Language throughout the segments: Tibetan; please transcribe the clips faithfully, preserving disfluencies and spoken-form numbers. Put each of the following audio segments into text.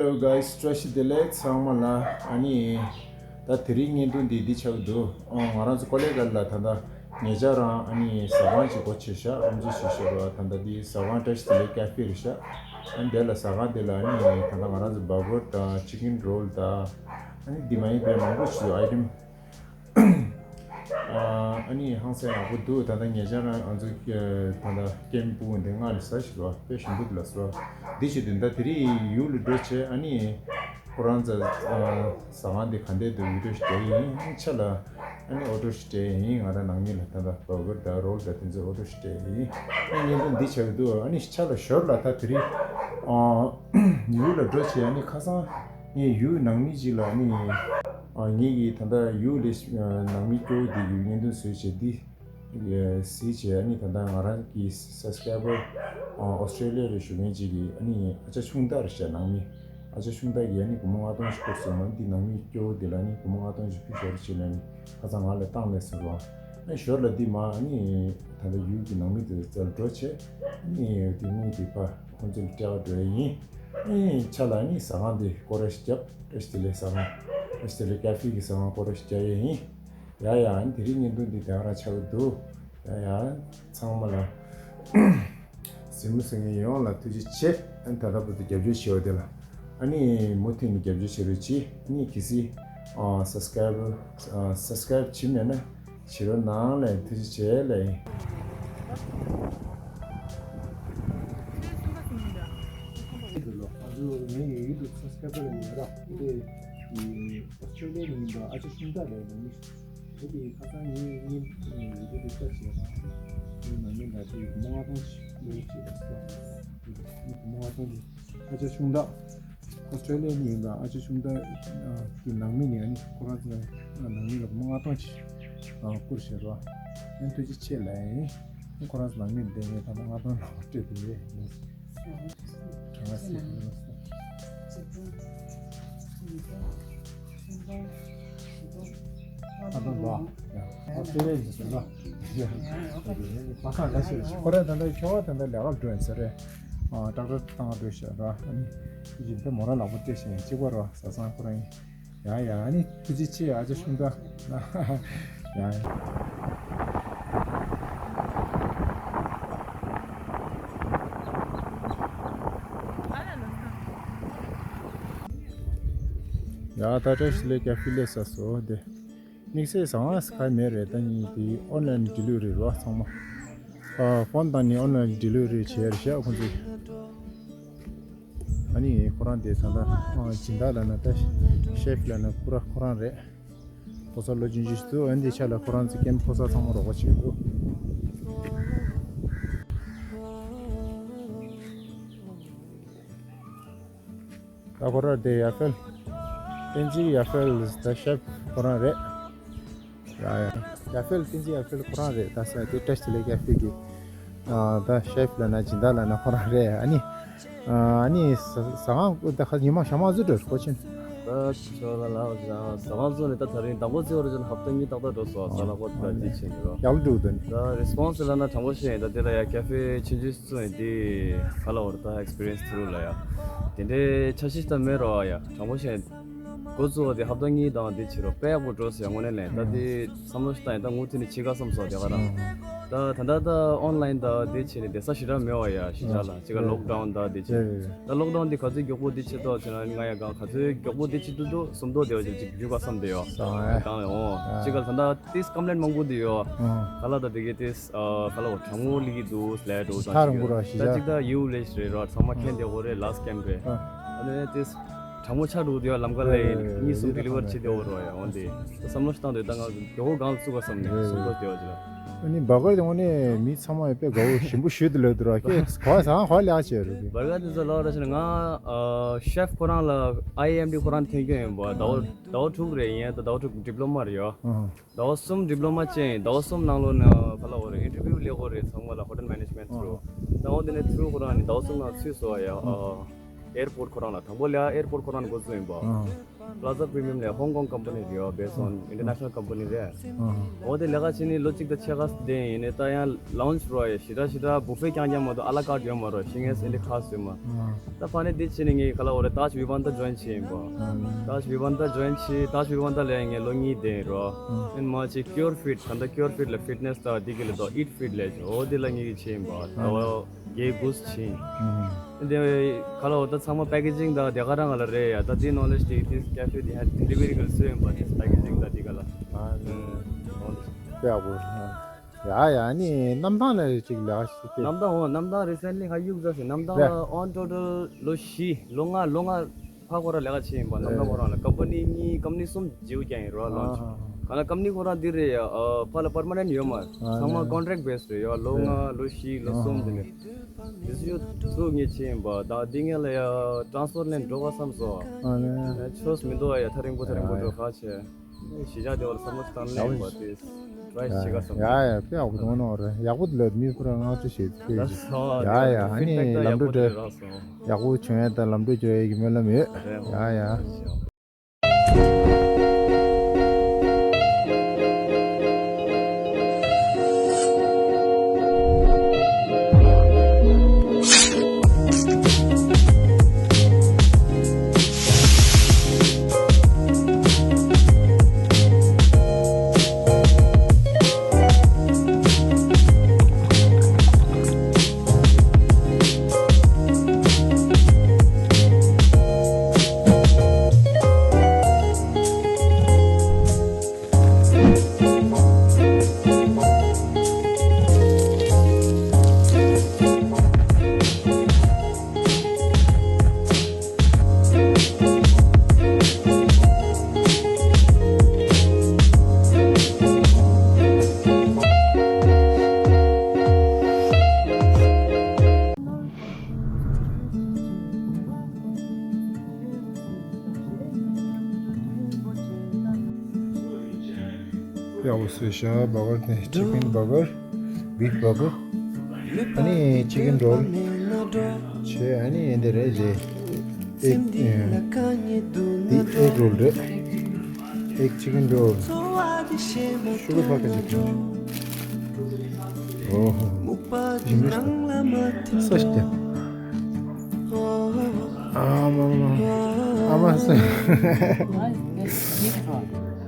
Hello guys, བཀྲ་ཤིས་བདེ་ལེགས་ཚང་མ་ལ། ཨ་ནི་ད་དེ་རིང་བརྙན་ཐུང་འདི་འདི་ཆགས་འདུག་ཨ། ང་རང་ཚོ་ཀོ་ལེ་གྷལ་ལ་ད་ལྟ་ཉེ་ཆར་རང་ཨ་ནི་ཟ་ཁང་ཅིག་སྒོ་ཕྱེ་ཤག་ཨམ་ཅི་ཞུ་ཤག་ར། ད་ལྟ་འདི་ཟ་ཁང་བཀྲ་ཤིས་བདེ་ལེགས་ཀ་ཧྥེ་རེད་ཤག་ཨ་ནི་དེ་ལ་ཟ་ཁང་དེ་ལ་ཨ་ནི་ད་ལྟ་ང་རང་ཚོ་བར་གར་དང་ཅི་ཀིན་རོལ་དང་ཨ་ནི་འདི་མ་ཡིན་པའི་མང་པོ་ཞིག་ཨའི་ཊེམ། ཨ་ནི་ཧང་སང་ཡག་པོ་འདུག་ད་ལྟ་ཉེ་ཆར་རང་ང་ཚོ་ད་ལྟ་ཀེམ་སྤུ་གུ་འདི་སྔར་ལས་ཟ་ཞིག་ལ་དཔེ་ཞིམ་པོ་འདུག་ལ་སོ། འདི་བྱེད་དུས་ད་དེ་རིང་ཡུལ་ལ་འགྲོ་བྱས་ཨ་ནི་ཁོ་རང་ཚོ་ཟ་ཁང་འདི་ག་འདྲས་འདུག་བི་ཌིའོ་ཞིག་སྤྲད་ཡིན། ཆ་ལ་ཨ་ནི་ཨོ་ཌར་ཞིག་སྤྲད་ཡིན། ང་རང་ནང་མི་ལ་ད་ལྟ་བར་གར་དང་རོལ་དང་དེ་ཚོ་ཨོ་ཌར་ཞིག་སྤྲད་ཡིན། ཨ་ནི་བརྙན་ཐུང་འདི་བྱེད་ཀྱི་འདུག་ཨ་ནི་ཆ་ལ་ཞོར་ལ་ད་དེ་རིང་ཡུལ་ལ་འགྲོ་བྱས་ཨ་ནི་ཁ་སང་ངས་ཡུལ་ནང་མི་ཅིག་ལ་ཨ་ནི། ཨ། ངེད་ཀྱིས་ད་ལྟ་ཡུལ་ལས་ནང་མི་སྐྱོ་བོ་དེ་གི་བརྙན་ཐུང་བཟོས་བྱས་འདི་གཟིགས་བྱས་ཨ་ནི་ད་ལྟ་ང་རང་གི་སབ་སི་ཀ་རའི་བར་ཨོ་སི་ཀྲེ་ལི་ཡ་རུ་བཞུགས་མཁན་ཅིག་གི་ཨ་ནི་ཨ་ཅག་ཆུང་བདག་རེད་ཤག་ནང་མི་ཨ་ཅག་ཆུང་བདག་གིས་ཨ་ནི་སྒོར་མོ་ལྔ་སྟོང་ཞིག་བསྐུར་སོང་། འདི་ནང་མི་སྐྱོ་བོ་དེ་ལ་ཨ་ནི་སྒོར་མོ་ལྔ་སྟོང་ཞིག་ཕུལ་ཤོག་རེ་བྱས་ནས་ཨ་ནི་ཁ་སང་ང་ལ་བཏང་མེད་ཟེར་བ། ཨ་ནི་ཞོར་ལ་འདི་མ་ཨ་ནི་ད་ལྟ་ཡུལ་གྱི་ནང་མི་དེ་རྩལ་འགྲོ་བྱས་ཨ་ནི་དེ་དངུལ་དེ་ཕར་ཁོང་ཚོ་ལ་སྤྲད་པ་འགྲོ་ཡ་ཡིན། ཨེ། ཆ་ལ་ནི་ཟ་ཁང་དེ་སྐོར་ར་ཞིག་རྒྱབ། བཀྲ་ཤིས་བདེ་ལེགས་ཟ་ཁང་། བཀྲ་ཤིས་བདེ་ལེགས་ཀ་ཧྥེ་གི་ཟ་ཁང་སྐོར་ར་ཞིག་རྒྱག་ཡས་ཡིན། ཡ་ཡ། ཨ་ནི་དེ་རིང་བརྙན་ཐུང་འདི་དེ་ག་རང་ཆགས་ཀྱི་འདུག་ཡ་ཡ། ཚང་མ་ལ་གཟིགས་མོ་གཟིགས་མཁན་ཡོངས་ལ་ཐུགས་རྗེ་ཆེ། ཨ་ནི་ད་ལྟ་བར་དུ་རྒྱབ་སྐྱོར་བྱས་པ་དེ་ལ་ཨ་ནི་མུ་མཐུད་ནས་རྒྱབ་སྐྱོར་བྱེད་རོགས་གྱིས། ཨ་ནི་གལ་སྲིད་ཨ་སབ་སི་ཀ་རའི་བར་ཨ་སབ་སི་ཀ་རའི་བར་བྱས་མེད་ན། བྱེད་རོགས་གནང་ལབ་ཡིན། ཐུགས་རྗེ་ཆེ་ལབ་ཡིན། ཨ་ཅོ་ངའི་ཡུལ་དུ་སབ་སི་ཀ་རའི་བར་ལ་ཡོད་ར། འདི་ཨོ་སི་ཀྲེ་ལི་ཡ་ནས་ཡིན་པ་ཨ་ཅོ་ཆུང་བདག་ལབ་ནི། འདི་ཁ་སང་ངའི་གཉེན་ཡུལ་དུ་ལྟ་བྱས་ར། ངའི་ནང་མི་ལ་དེ་སྒོར་མོ་ལྔ་སྟོང་ཞིག་ལོ་བྱེད་པ་སོ། སྒོར་མོ་ལྔ་སྟོང་ཞིག་ཨ་ཅག་ཆུང་བདག་ཨོ་སི་ཀྲེ་ལི་ཡ་ནས་ཡིན་པ་ཨ་ཅག་ཆུང་བདག་གི་ནང་མི་ནས་ཨ་ནི་ཁོ་རང་ཚོ་ནང་མི་ལ་སྒོར་མོ་ལྔ་སྟོང་ཅིག་བསྐུར་བཞག་རོགས། ཨ་ནི་ཐུགས་རྗེ་ཆེ་ལབ་ཡིན། ཁོ་རང་ཚོ་ནང་མི་འདི་ངས་ད་ལྟ་ལྔ་སྟོང་ལྔ་སྤྲད་དེ་ཡོད། གྲངས་ཀ་སྲིད་དེ་ལ་སོ། ཨ་ཏོ་ལོ། ཡ། ཨོ་སི་ཀྲེ་ལི་ཡ་ཡིན་ཟེར་ལ། ཡ། པ་སངས་ལ་ཤོད་ཤོད། ཁོ་རང་ད་ལྟ་ཁྱོ་ག་ད་ལྟ་ལས་ཀ་འགྲོ་ཡིན་ཟེར་རེད། ཨ། ཏྲག་ཏྲག་བཏང་འགྲོ་ཤག་ར། ཨ་ནི་ཡིན་པས་མོ་རང་ལག་པ་སྤྲད་ཤག་ཡིན་གཅིག་པ་ར་བཟའ་ཚང་ཁོ་རང་ཡིན། ཡ་ཡ། ཨ་ནི་ཐུགས་རྗེ་ཆེ། ཨ་ཅག་ཆུང་བདག་ཡ་ཡ། ཡ། ད་བཀྲ་ཤིས་བདེ་ལེགས་ཀ་ཧྥེ་སླེབས་ཚར་སོང་། དེ་དམིགས་བསལ་ཟ་ཁང་ག་མེད་རེད། ད་ནི་དེ་ཨོན་ལན་ཌི་ལི་ཝ་རི་རོ་ཚང་མ། ཨ། ཕོན་བཏང་ནས་ཨོན་ལན་ཌི་ལི་ཝ་རི་བྱས་རེད་ཤག་ཁོང་ཚོས། ཨ་ནི་ཁོ་རང་དེ་ད་ལྟ་ཨ་སྦྱིན་བདག་ལབ་ན་ད་ཤེ་ཕི་ལབ་ན་ཁོ་ར་ཁོ་རང་རེད། ཕོ་གསར་ལོ་ཆུང་ཆུང་ཞིག་འདུག་ཨ་ནི་དེ་ཆ་ལ་ཁོ་རང་ཚོ་ཀེམ་ཕོ་གསར་ཚང་མ་རོགས་པ་བྱེད་འདུག་ད་ཁོ་ར་དེ་ཡ་ཧྥེལ། བསྟན་འཛིན་ཡ་ཧྥེལ་ད་ཤེ་ཕི་ཁོ་རང་རེད། ཡ་ཡ། ཡ་ཧྥེལ། བསྟན་འཛིན་ཡ་ཧྥེལ་ཁོ་རང་རེད། ད་ས་དེ་བཀྲ་ཤིས་བདེ་ལེགས་ཀ་ཧྥེ་གི། ཨ། ད་ཤེ་ཕི་ལབ་ན་སྦྱིན་བདག་ལབ་ན་ཁོ་རང་རེད། ཨ་ནི། ཨ་ནི་ཟ་ཟ་ཁང་ད་ཁ་ཉི་མ་ཞག་མ་ཚོད་འགྲོ་གོ་ཆེན། ད་ཁྱོད་ལ་ལ་ཟ་ཟ་ཁང་ཚོ་ནི་ད་ད་རིང་དང་པོ་ཚེ་བར་ཅན་ཧབ་ཏ་གཉིས་ཏག་ཏག་འགྲོ་སོང་། ཟ་ལ་ཁོ་ད་དེ་ཕྱིན་འགྲོ། ཡག་འགྲོ་དོན། ད་རེ་སི་པོན་སི་ལབ་ན་དྲང་པོ་བཤད་ཡིན། ད་དེ་ལ་ཡ་ཀ་ཧྥེ་ཆུང་ཆུང་བཙུགས་ཡིན་དེ་ག་ལ་བར་ད་ཨེག་སི་པི་རི་ཡན་སི་ཐུ་རུ་ལ་ཡ་དེ་འདྲའི་འཆར་གཞི་ད་མེད་རོགས། ཡ་དྲང་པོ་བཤད་ཡིན། འགོ་བཙུགས་པ་དེ་ཧབ་ཏ་གཉིས་དང་དེ་ཕྱིན་རོགས་དཔེ་ཡག་པོ་འགྲོ་སོང་། ཡ་དངོས་གནས་ལན་ད་དེ་བསམ་བློ་ཞིག་བཏང་ཡིན། ད་མུ་མཐུད་ནས་ཕྱིན་ག་བསམ་སོང་། དེ་ག་རང་ད་ད་ད་ད་ཨོན་ལན་ད་དེ་ཕྱིན་ནས་བསྡད་ས་ཞེ་དྲག་མེད་པ། ཡ་ཞེ་དྲག་ལ་གཅིག་ག་ལོག་ཌའུན་ད་དེ་ཕྱིན། ད་ལོག་ཌའུན་དེ་ག་ཚོད་མགྱོགས་པོ་དེ་ཕྱིན་ཐོག་ཕྱིན་ན་ང་ཡ་གང་ག་ཚོད་མགྱོགས་པོ་དེ་ཕྱིན་ཐུབ་འདུག་སུམ་མདོ་དེ་བ་ཅིག་ཅིག་རྒྱུག་ག་བསམ་བསྡད་ཡོད། གང་ལ་འོང་གཅིག་ག་ད་ད་ཏིས་ཀམ་པི་ལེན་མང་པོ་དེ་ཡོད། ག་ལ་ད་དེ་གའི་ཏིས་ག་ལ་འོ་གྲང་མོ་ལི་གི་འདུག་ལས་འགྲོ་ཐག་རིང་པོ་ར་ཞིག་ད་ཅིག་ད་ཡུ་ལེ་ཤི་རེད་ར། ཚང་མ་མཁྱེན་བསྡད་ཡོད་རེད། ལ་སི་ཀེམ་པེ་ཨ་ནི་ཏིས་གྲང་མོ་ཆགས་འགྲོ་དུས་ལམ་ཁ་ལ་ཡིན། གཉིས་གསུམ་ཌི་ལི་ཝར་བྱེད་དེ་འོ་རོ་ཡ་འོན་ཏེ་བསམ་བློ་ཞིག་བཏང་དུས་ད་ང་མགྱོགས་པོ་སྒང་ལ་བཙུགས་པ་བསམ་ནས་སུམ་མདོ་དེ་བ་ཅིག་ལ། ཨ་ནི་བར་གར་དེ་དངོས་གནས་མི་ཚང་མ་དཔེ་དགའ་བོ་ཞིམ་པོ་ཞུ་དུ་ལབ་འདུག་ར། ཁྱེད་ག་བ་ཟ་ཁང་ག་བ་ལས་ཀ་བྱས་རེད། བར་གར་དེ་ཚོ་ལབ་ར་ཞེ་ན་ང་ཨ་ཤེ་ཕི་ཁོ་རང་ལ་ཨའི་ཨེམ་ཌི་ཁོ་རང་ཐོན་རྒྱུ་ཡིན་པ། ཟླ་བ་ཟླ་བ་དྲུག་རེད། ཡིན་ད་ཟླ་བ་དྲུག་ཌི་པི་ལོ་མ་རེད་ཡོ། ཟླ་བ་གསུམ་ཌི་པི་ལོ་མ་བྱས་ཡིན། ཟླ་བ་གསུམ་ནང་ལོགས་ནས་ག་ལ་འོ་རེད་ཨིན་ཊར་བིའུ་ལས་ཀ་རེད། ཚང་མ་ལ་ཧོ་ཊེལ་མེ་ནེ་ཇི་མེན་ཊི་ཐུ་རུ། ད་འོ་དེ་ནས་ཐུ་རུ་ཁོ་རང་ནས་ཟླ་བ་གསུམ་ནང་ཚུད་སོང་ཡ། ཨ་ཨེར་པོར་ཊི་ཁོ་རང་ལ་དང་པོ་ལ་ཨེར་པོར་ཊི་ཁོ་རང་ནས་འགོ་བཙུགས་ཡིན་པ། Plaza Premium ལས་ཧོང་ཀོང་ཀམ་པ་ནི་རེད་ཡོད། Based on international company རེད། འོ་དེ་ལས་ཀ་བྱེད་ནི་ལོ་གཅིག་དང་ཕྱེད་ཀ་བསྡད་ཡིན་ནས། ད་ཡང་lounge རོ་ཡ་ཞེ་དྲག་ཞེ་དྲག་buffet རྐྱང་རྐྱང་མ་གཏོགས་a la carte ཡོད་མ་རོ། ཤིང་ངེས་ཨིན་དི་ཁ་སུ་ཡོད་མ། ད་ཕ་ནས་འདི་བྱེད་ནི་ངས་ག་ལ་འོ་རེ་Taj Vivanta join བྱེད་ཡིན་པ། Taj Vivanta join བྱེད། Taj Vivanta ལས་ངས་ལོ་གཉིས་བསྡད་ཡིན་རོ། ཨན་མ་ཅིག་Cure Fit ག་འདྲ། Cure Fit ལ་fitness དང་འདི་གི་ལ་དོ་eat fit ལས་འོ་དེ་ལ་ངས་བྱེད་ཡིན་པ། ད་འོ་རྒྱའི་གུས་ཆིན། ཨུམ། དེ་ག་ལ་འོ་ད་ཚང་མ་packaging དང་དེ་ག་རང་ལ་རེད་ཡ། ད་དེ་knowledge དེ་དེ་cafe དེ་ཧ་delivery ག་ལ་སུ་ཡིན་པ། དེ་packaging དང་དེ་ག་ལ། ཨ་ནི། ཨུམ། དཔེ་ཡག་པོ། ཡ་ཡ། ཨ་ནི་གནམ་ཐང་ལ་ཅིག་ལས་ཀ་ཞིག་སྟེ། གནམ་ཐང་འོ་གནམ་ཐང་recently ཧ་གཡུག་ཟ་ཟེར། གནམ་ཐང་ལ་རེད། On total ལོ་བཞི་ལོ་ལྔ་ལོ་ལྔ། ཕ་ཁོ་རང་ལས་ཀ་བྱེད་ཡིན་པ། ནམ་ཟླ་ཁོ་རང་ལ་ཀམ་པ་ནི་གཉིས་ཀམ་པ་ནི་གསུམ་བརྗེ་པོ་རྐྱང་ཡིན་རོ། ལོན་ཆི། ཨ་ཧ་ཧ། ག་ན་ཀམ་པ་ནི་ཁོ་རང་འདི་རེད་ཡ། ཨ་ཕ་ལ་པར་མ་ནན་ཡོད་མ། ཨ་ཚང་མ་ནི་ཀོན་ཊེག་བེ་སི་རེད་ཡ། ལོ་ལྔ་ལོ་བཞི་ལོ་གསུམ། ཨ་དེ་ནས་དེ་ཚོ་ཚུགས་ངེས་བྱེད་ཡིན་པ། ད་འདི་ངས་ལ་ཡ་ཊ་རན་སི་ཕར་ལེན་འགྲོ་ག་བསམ་སོང་། ཨ་ནི་ཆོས་མི་འདུག་ཡ། ཐག་རིང་པོ་ཐག་རིང་པོ་འགྲོ་ག་བྱས། གཞིས་ཆགས་དེ་བ་ལ་བསམ་བློ་བཏང་ནས་ཡིན་པ་དེ། ཡ་ཡ། དཔེ་ཡག་པོ་འདུག་ནོ་རེད། ཡག་པོ་འདུག་ལ་མི་ཁོ་རང་བསྔགས་བརྗོད་བྱེད་ཀྱི་ཡོད། ཡ་ཡ། ཨ་ནི་ལམ་འགྲོ་འདྲ་ཡག་པོ་བྱུང་ཡ་དང་ལམ་འགྲོ་བྱུང་ཡ་གི་སྨོན་ལམ་ཡོད། ཡ་ཡ། ཡག་པོ་བཟོས་ཤག་བྷར་གར་དེ། chicken burger, beef burger, ཨ་ནི་chicken roll བྱས། ཨ་ནི་འདི་རེད་ལེ། ཨེག་འདི་ཨེག་རོལ་རེད། ཨེག་ཅི་ཀན་རོལ། ཤུ་གར་པ་ཀེ་ཇི། ཨོ་ཧོ། ཞིམ་པོ་ཞིག་ས་ཞིག་ཀྱང་། ཨ་མ་མ། ཨ་མ་སེ།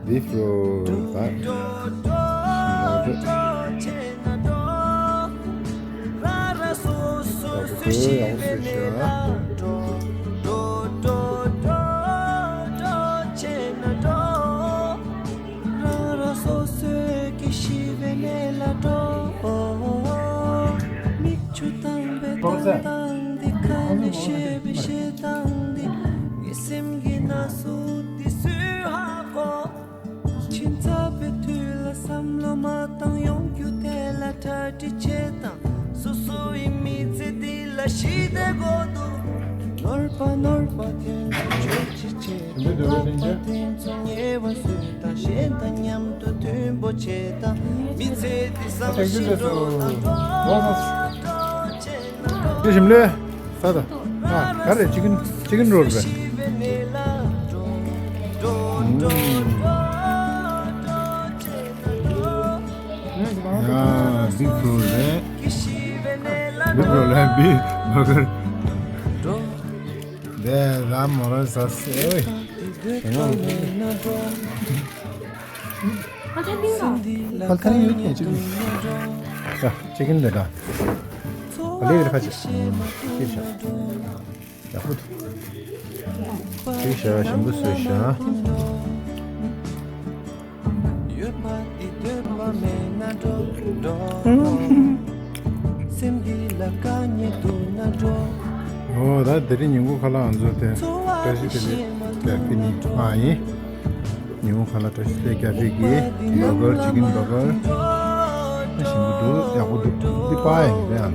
བིབ་རོལ་པ། ཡག་པོ་བཟོས་ཤག་ཕྱིན་ཚར་བའི་དུས་ལ་བསམ་བློ་མ་བཏང་ཡོང་རྒྱུ་དེ་ལ་གྲ་སྒྲིག་བྱེད་དང་། སོ་སོ་ཡི་མི་ཚེ་འདི་ལ་ཞི་བདེ་དགོས་འདུག་ནོར་བ་ནོར་བ་དེ་ལ་བརྗོད་ཅི་བྱེད། ལོག་པ་དེ་ཚོ་ཉེས་པ་བཟོས་དང་། གཞན་དང་མཉམ་དུ་མཐུན་པོ་བྱེད་དང་། མི་ཚེ་འདི་བཟང་ཞིང་འགྲོ་དང་། འགྲོ་འགྲོ་བྱེད་ན་འགྲོ། དེ་ཞིམ་ལོས། ས་ད། ཨ། ག་རེ། ཅི་ཀན། ཅི་ཀན་རོལ་རེད། ཡ། བིབ་རོལ་རེད། བིབ་རོལ་རེད། བིབ་བྷར་གར། དེ་ར་མོ་ར་ཟ་སེ་ཨོའི། ཨ་ཐ་ནི་ཡོད་ཀྱང་ཅི་ཀན། ཡ། ཅི་ཀན་རེད་ད། ཨ་ལེ་རེ་ཁ་ཅིག་ཅི་ཤ། ཡག་པོ་འདུག་ཅིག་བྱས་པ་ཞིམ་པོ་བཟོས་ཤག་ཨོ། ད་དེ་རིང་ཉིན་གུང་ཁ་ལག་ང་ཚོ་དེ་བཀྲ་ཤིས་བདེ་ལེགས་ཀ་ཕེ་ནས་མ་ཡིན། ཉིན་གུང་ཁ་ལག་བཀྲ་ཤིས་བདེ་ལེགས་ཀ་ཕེ་གི་བྷར་གར། ཅི་ཀན་བྷར་གར། ཞིམ་པོ་འདུག་ཡག་པོ་འདུག་འདི་པ་ཡིན་རེད་ཨ།